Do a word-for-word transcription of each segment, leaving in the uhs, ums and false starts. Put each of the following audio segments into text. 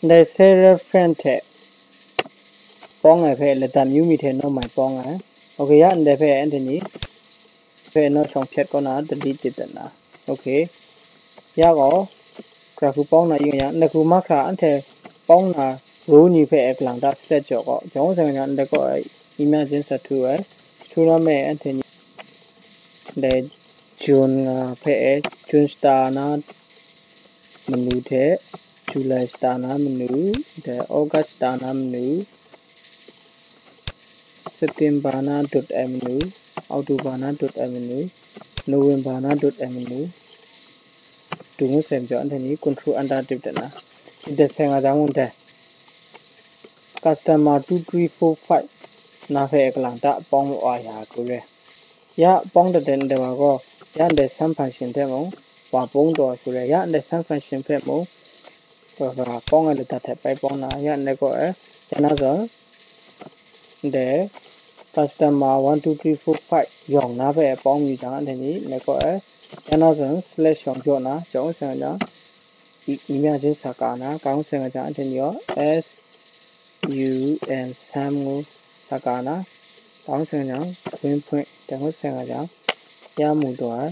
Ndai save reference hte pawng ai hpe ladat myu mi hte naw mai pawng ai. Ok, ya ndai hpe anhte ni hpe naw shawng hpyat kaw na delete dip dat na. Ok, ya gaw, hkra hku pawng na yu nga yang, ndai hku mahkra anhte pawng na row ni hpe e kalang ta select jaw gaw, jawng sai nga jang, ndai kaw e imagine sa htu ai. Htu na me anhte ni, ndai June nga hpe e, June shata na manu hte, July shata na manu, ndai August shata na manu, September na dut ai manu, October na dut ai manu, November na dut ai manu, tu ngut sai majaw, anhte ni control enter dip dat na, dip dat sai nga jang mung dai, customer two three four five na hpe kalang ta pawng wa ya hku re. Ya pawng dat dat ndai wa gaw, ya ndai sum function hte mung wa pawng taw ai hku re. Ya ndai sum function hpe mung, wa pawng ai ladat hte pai pawng na, ya ndai gaw e, ya na zawn, ndai customer one two three four five yawng na hpe pawng mi jang, anhte ni ndai gaw e, ya na zawn slash yawng jaw na, jawng sai nga jang, i- imagine sa ka na, ka ngut sai nga jang, anhte ni gaw S U M sum ngu sa ka na, ka ngut sai nga jang, green point, dai ngut sai nga jang, ya mu taw ai,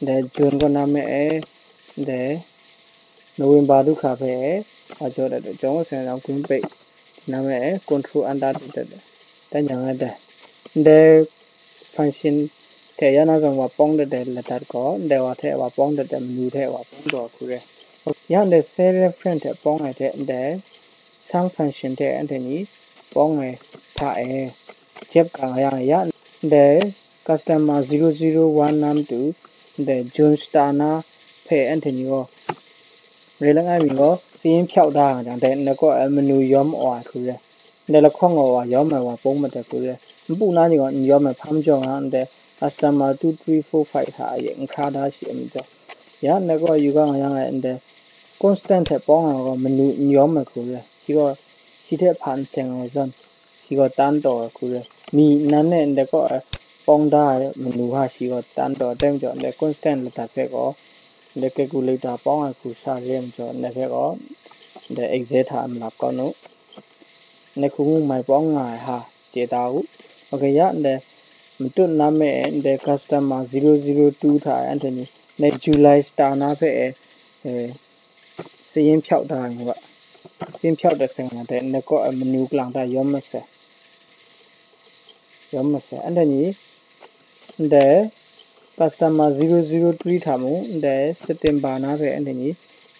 ndai June kaw na me e, ndai November du hkra hpe e, wa jaw dat dat, jawng sai nga jang, green page, na me e, control enter dip dat dat, dan yang ai dai. Ndai function hte ya na zawn wa pawng dat ai ladat gaw, ndai wa hte wa pawng dat ai manu hte wa pawng taw ai hku re. Ya ndai save reference hte pawng ai hte ndai sum function hte anhte ni pawng ai hta e, jep ka nga yang, ya ndai customer zero zero one na matu, ndai June shata na hpe anhte ni gaw, re langai mi gaw, sayin hpyau da nga jang, dai ndai kaw e manu yawm wa ai hku re. Ndai lahkawng gaw wa yawm ai wa pawng mat ai hku re. Npu na ni gaw n yawm ai hpa majaw nga, ndai customer two three four five hta e n hkra da shi ai majaw, ya ndai gaw yu ga nga yang e, ndai constant hte pawng ai gaw manu n yawm ai hku re. Shi gaw, shi hte hpa n seng ai zawn, shi gaw tan taw ai hku re. Mi nnan e ndai kaw e pawng da ai manu hta shi gaw tan taw ai, dai majaw, ndai constant ladat hpe gaw, ndai calculator pawng ai hku sha re ai majaw, ndai hpe gaw, ndai exact hta n lap kau nu. Ndai hku mung mai pawng nga ai hta chye da u. Ok, ya ndai matut na me e, ndai customer zero zero two hta e anhte ni, ndai July shata na hpe e, e, sayin hpyau da ai ngu ga. Sayin hpyau dat sai nga dai, ndai kaw e manu kalang ta yawm masai. Yawm masai. Anhte ni, ndai customer zero zero three hta mung, ndai September na hpe anhte ni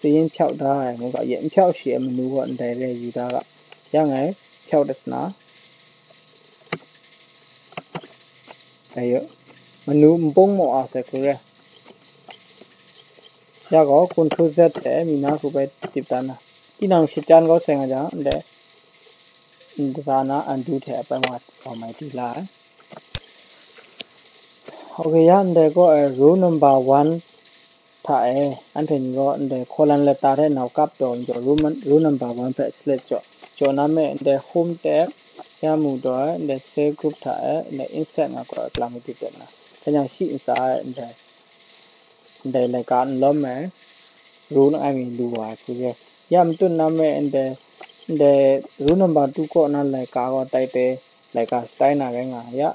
sayin hpyau da ai ngu ga, yet n hpyau shi ai manu gaw ndai re yu da ga. Ya ngai hpyau dat sa na, ayo, manu npung maw a sai hku re. Ya gaw, control Z hte mi na hku bai tip dan na. Tinang shachyang kau sai nga jang, ndai, n- za na undo hte apai wa, wa mai di la ai. Ok, ya ndai gaw, eh, row number one hta e, anhte ni gaw ndai column letter hte nau kap taw majaw, row man- row number one hpe select jaw. Jaw na me ndai home tab, ya mu taw e, ndai cell group hta e, ndai insert nga gaw, eh, kalang dip dat na. Hkyen yang shi ntsa e, ndai, ndai laika n lawm ai, row langai mi lu wa ai hku re. Ya matut na me ndai, ndai row number two kaw na laika gaw tai tai laika style na rai nga ai. Ya,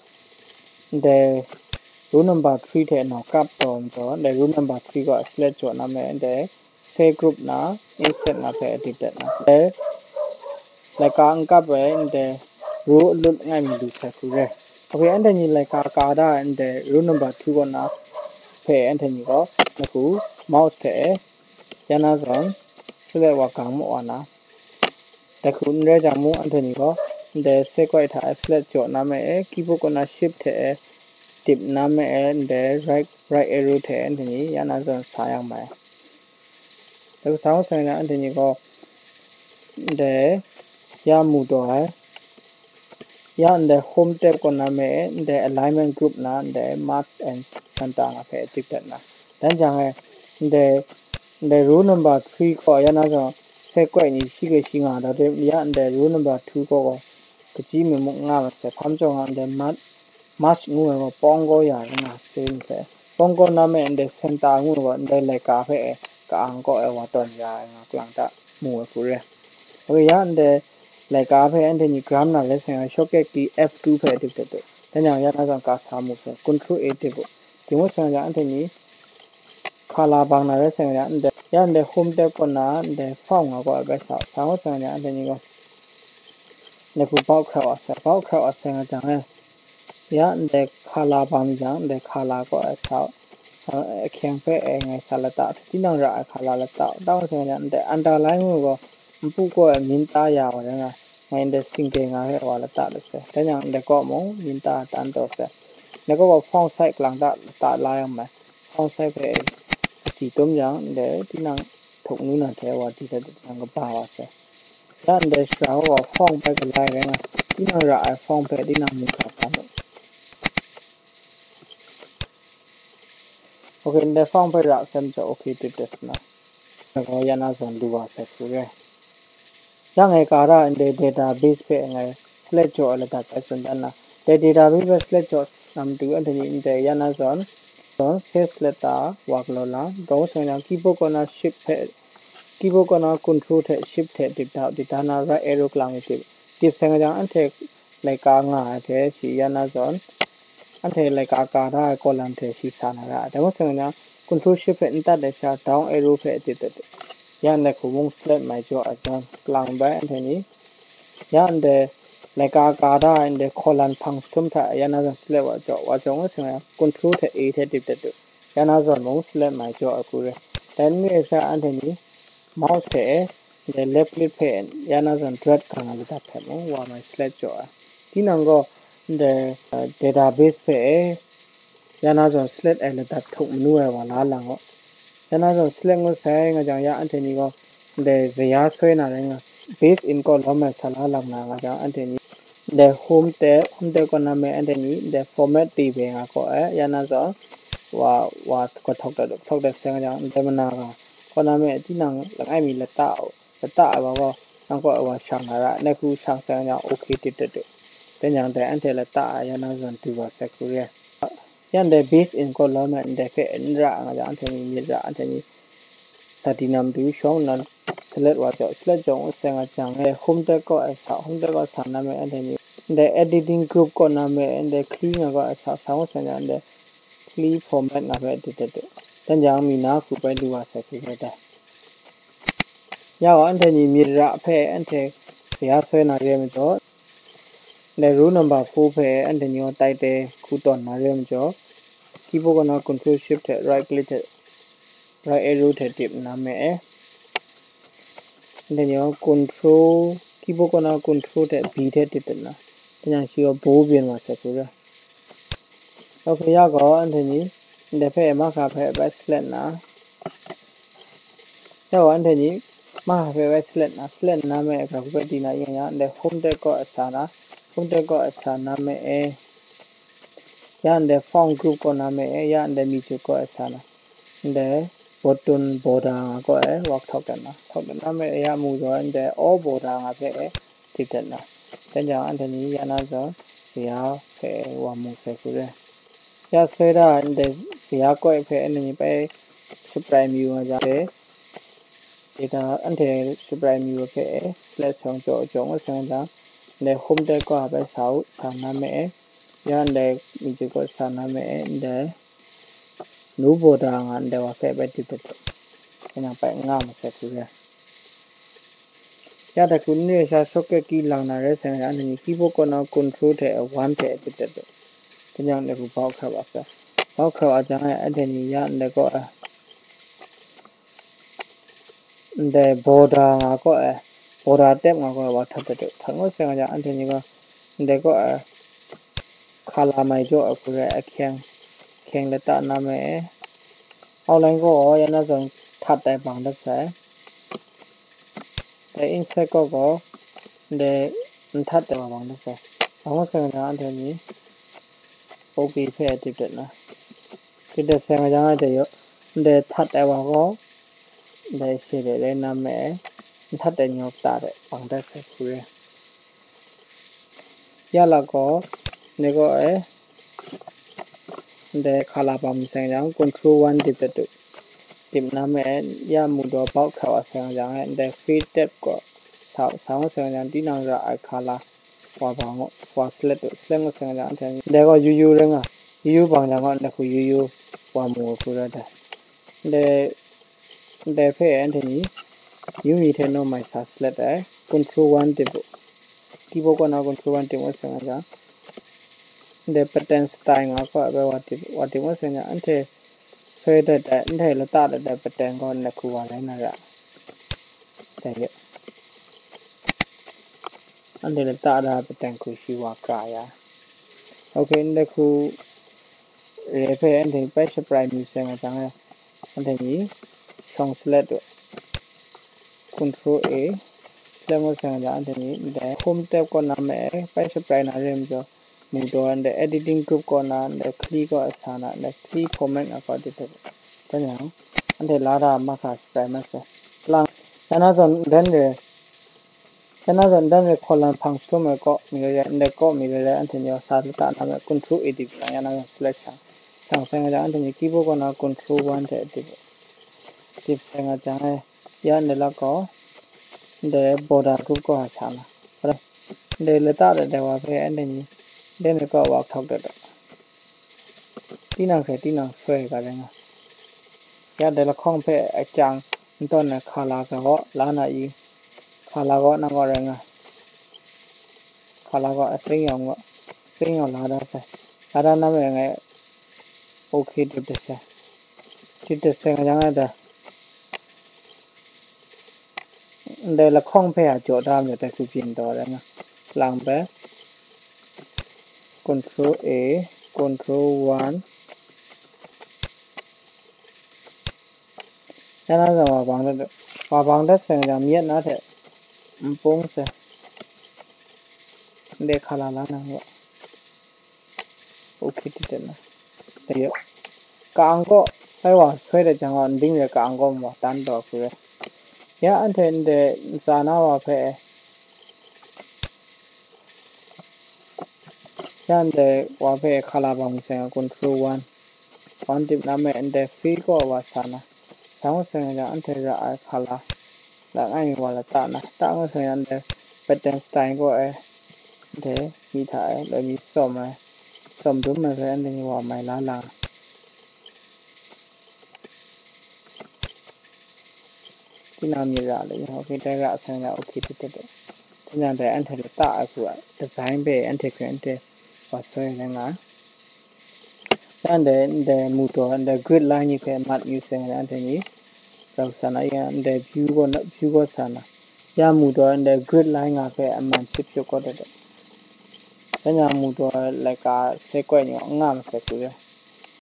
ndai row number three hte nau kap taw majaw, ndai row number three gaw select jaw na me, ndai cell group na insert nga hpe dip dat na. Ndai laika n kap ai ndai row alut langai mi lu sai hku re. Ok, anhte ni laika ka da ai ndai row number two kaw na hpe anhte ni gaw, ngu mouse hte e, ya na zawn, select wa gang maw wa na. Dai hku n rai jang mung, anhte ni gaw, ndai cell group hta e select jaw na me e, keyboard kaw na shift hte e, dip na me e, ndai right, right arrow hte anhte ni ya na zawn sa yang mai. Dai hku sa ngut sai na, anhte ni gaw, ndai ya mu taw ai, ya ndai home tab kaw na me e, ndai alignment group na, ndai mark and center nga hpe dip dat na. Dan jang e, ndai, ndai row number three kaw ya na zawn, cell group ni shi hkrai shi nga da de, ya ndai row number two kaw gaw, kachyi mi muk nga masai, hpa majaw nga ndai mark, mark ngu ai gaw, pawng kau ya ai nga sai ni hpe, pawng kau na me ndai center ngu ai gaw, ndai laika hpe e, ka-ang kaw e wa tawn ya ai nga kalang ta mu ai hku re. Ok, ya ndai laika hpe anhte ni gram na rai sai nga, shortcut key F two hpe dip dat u. Dan yang ya na zawn ka sa mu sai, control A dip u. Dip ngut sai nga, anhte ni color bang na rai sai nga, ndai, ya ndai home tab kaw na ndai font nga gaw bai sa, sa ngut sai nga, anhte ni gaw ndai hku bau hkrau a sai, bau hkrau a sai nga jang e, ya ndai color bang mi jang, ndai color kaw e sa, ahkyeng hpe e ngai sa lata, tinang ra ai color lata, da ngut sai nga jang, ndai underline ngu gaw, npu kaw e myin ta ya wa rai nga, ngai ndai single nga hpe wa lata lat sai, dan yang ndai kaw mung myin ta tan taw sai, ndai kaw gaw font size kalang ta lata la yang mai, font size hpe e kaji tum yang, ndai tinang htuk nu na hte wa di dat tinang kaba wa sai. Ya ndai shara gaw font bai galai rai nga, tinang ra ai font hpe tinang mu hkra hkra mu. Ok, ndai font hpe ra sai majaw, ok dip dat sa na, gaw ya na zawn lu wa sai hku re. Ya ngai ka ra ndai database hpe ngai select jaw ai ladat bai tsun dan na, dai database hpe select jaw na matu anhte ni ndai ya na zawn, zawn save select ta wa galaw la, dawng sai nga jang keyboard kaw na shift hpe, keyboard kaw na control hte shift hte dip da, dip da na right arrow kalang mi dip, dip sai nga jang anhte laika nga ai hte shi ya na zawn, anhte laika ka da ai column hte shi sa na ra ai. Dai ngut sai nga jang, control shift hpe n tat ai sha, down arrow hpe dip dat u. Ya ndai hku mung select mai jaw ai zawn, kalang bai anhte ni, ya ndai laika ka da ai ndai column hpang jahtum hta ya na zawn select wa jaw, wa jaw ngut sai nga jang, control hte A hte dip dat u. Ya na zawn mung select mai jaw ai hku re. Dai n re ai sha, anhte ni mouse hte e, ndai left click hpe ya na zawn drag gang ai ladat hte mung wa mai select jaw ai. Tinang gaw ndai, uh, database hpe e ya na zawn select ai ladat htuk manu ai wa la lang gaw, ya na zawn select ngut sai nga jang, ya anhte ni gaw ndai zaya soi na rai nga, base in kaw lawm ai sa la lang na nga jang, anhte ni ndai home tab, home tab kaw na me anhte ni ndai format table nga kaw e ya na zawn wa, wa kahtawk dat, kahtawk dat sai nga jang, ndai mana ga kaw na me tinang langai mi lata, lata ai wa gaw, nang kaw e wa shang na ra, ndai hku shang sai nga jang, ok dip dat u. Dan yang dai anhte lata ai ya na zawn du wa sai hku re. Ya ndai base in kaw lawm ai ndai hpe n ra nga jang, anhte ni myit ra, anhte ni sa di na matu shawng nnan select wa jaw, select jaw ngut sai nga jang e, home tab kaw e sa, home tab kaw sa na me anhte ni, ndai editing group kaw na me, ndai clean nga kaw e sa, sa ngut sai nga ndai clean format nga hpe dip dat u. Dan jang mi na hku bai lu wa sai hku bai dai. Ya gaw anhte ni myit ra hpe anhte saya soi na re ai majaw, ndai rule number four hpe anhte ni gaw title hku tawn na re ai majaw, keyboard kaw na control shift hte right click hte right arrow hte dip nna me e. Anhte ni gaw control, keyboard kaw na control hte B hte dip dat nna, dan yang shi gaw bold byin wa sai hku re. Ok, ya gaw anhte ni ndai hpe mahkra hpe bai select nna, ya gaw anhte ni mahkra hpe bai select nna, select nna me e, hkra hku bai di na yang ya, ndai home tab kaw e sa na, home tab kaw e sa na me e, ya ndai font group kaw na me e, ya ndai mi juk kaw e sa na, ndai button border nga kaw e wa hkawk dat na, hkawk dat na me e, ya mu jaw ndai all border nga hpe e dip dat na, dan jang anhte ni ya na zawn saya hpe e wa mu sai hku re. Ya soi da ai ndai saya koi hpe anhte ni bai shaprai mayu nga jang hpe, data anhte shaprai mayu hpe e select shawng jaw jaw ngut sai nga jang, ndai home tab kaw hpe sa u, sa na me e, ya ndai mi juk kaw sa na me e, ndai nu border nga ndai wa hpe bai dip dat u, kainan bai n nga masai hku re. Ya dai hku n re ai sha shortcut key lang na rai sai nga, anhte ni keyboard kaw na control hte one hte dip dat u. Dan yang ndai hku bau hkrap wa sai. Bau hkrap wa jang e, anhte ni ya ndai kaw e, ndai border nga kaw e, border tab nga kaw e wa htat dat u. Htat ngut sai nga jang, anhte ni gaw ndai kaw e hka la mai jaw ai hku rai, ahkyeng, ahkyeng lata na me e, outline kaw ya na zawn htat ai bang dat sai. Dai inside kaw gaw ndai n htat ai wa bang dat sai. Bang ngut sai nga jang, anhte ni ok hpe dip dat na, dip dat sai nga jang, anhte yaw ndai htat ai wa gaw ndai she de rai na me e, n htat ai ni gaw pla de bang dat sai hku re. Ya la gaw, ndai kaw e, ndai hka la bang mi sai nga jang, control one dip dat u. Dip na me e, ya mu daw bau hkrap wa sai nga jang e, ndai free tab kaw Sa, sa ngut sai nga jang, tinang ra ai color wa ba ngu, wa select, select ngut sai nga jang, anhte ni ndai gaw yuyu rai nga, yuyu bang jang gaw, ndai hku yuyu wa mu ai hku rai dai. Ndai, ndai hpe anhte ni yu mi hte naw mai sa select ai, control one tip u, keyboard kaw na control one tip ngut sai nga jang, ndai pattern style nga kaw ai bai wa tip, wa tip ngut sai nga jang, anhte soi dat ai, anhte lata dat ai pattern gaw ndai hku wa rai na ra. Dai re. Anhte lata da pattern hku shi wa kra ya. Ok, ndai hku re hpe anhte paste apply mi sai nga jang e, anhte ni shawng select u, control A, select ngut sai nga jang, anhte ni ndai home tab kaw na me e, paste apply na re majaw, mu taw, ndai editing group kaw na, ndai clear kaw a sa na, ndai clear format nga kaw di hte. Dan yang, anhte la da mahkra supply mat sai. Lang, ya na zawn dan re, ya na zawn dan re column hpang sum ai kaw mi rai rai, ndai kaw mi rai rai, anhte ni sa lata na me control A di lang, ya na zawn select shang. Shang sai nga jang, anhte ni keyboard kaw na control one hte di. Di sai nga jang e, ya ndai la kaw, ndai border group kaw a sa na. Ndai lata dat ai wa hpe anhte ni, ndai mi kaw wa hkawk dat dat. Tinang hkrai tinang soi ai ga rai nga. Ya dai lahkawng hpe a chyang n tawn ai hkala gaw la na i, hkala gaw nang kaw rai nga. Hkala gaw a seng yawng gaw, seng yawng la da sai. La da na me ngai, ok, dip dat sai. Dip dat sai nga jang ai da. Ndai lahkawng hpe a jaw da majaw dai hku byin taw rai nga. Lang bai, control A, control one. Ya na zawn wa bang dat, wa bang dat sai nga jang myit na hte n pung sai. Ndai hkala la na wa. Ok, di dat na. Dai yaw. Ka-ang kaw, bai wa soi dat jang gaw, nding re ka-ang kaw wa tan taw hku rai. Ya anhte ndai ntsa na wa hpe, ya ndai wa hpe hkala bang sai nga, control one. One tip na me ndai free kaw wa sa na. Sa ngut sai nga jang, anhte ra ai hkala langai mi wa lata na, ta ngut sai nga, ndai pattern style kaw e, anhte myi hta e loi mi tsawm ai, tsawm dum ai hpe anhte ni wa mai la lang. Tinang myit ra le, ok, dai ra sai nga, ok, di dat dat. Tinang dai anhte lata ai hku a design hpe anhte hpe anhte wa soi ai rai nga ai. Ya ndai, ndai mu taw, ndai grid line ni hpe mat yu sai nga, anhte ni grau sa na, ya ndai view kaw na, view kaw sa na, ya mu taw, ndai grid line nga hpe a man chyip chyip kaw dat dat. Dan yang mu taw, laika sai koi ni gaw n nga masai hku rai.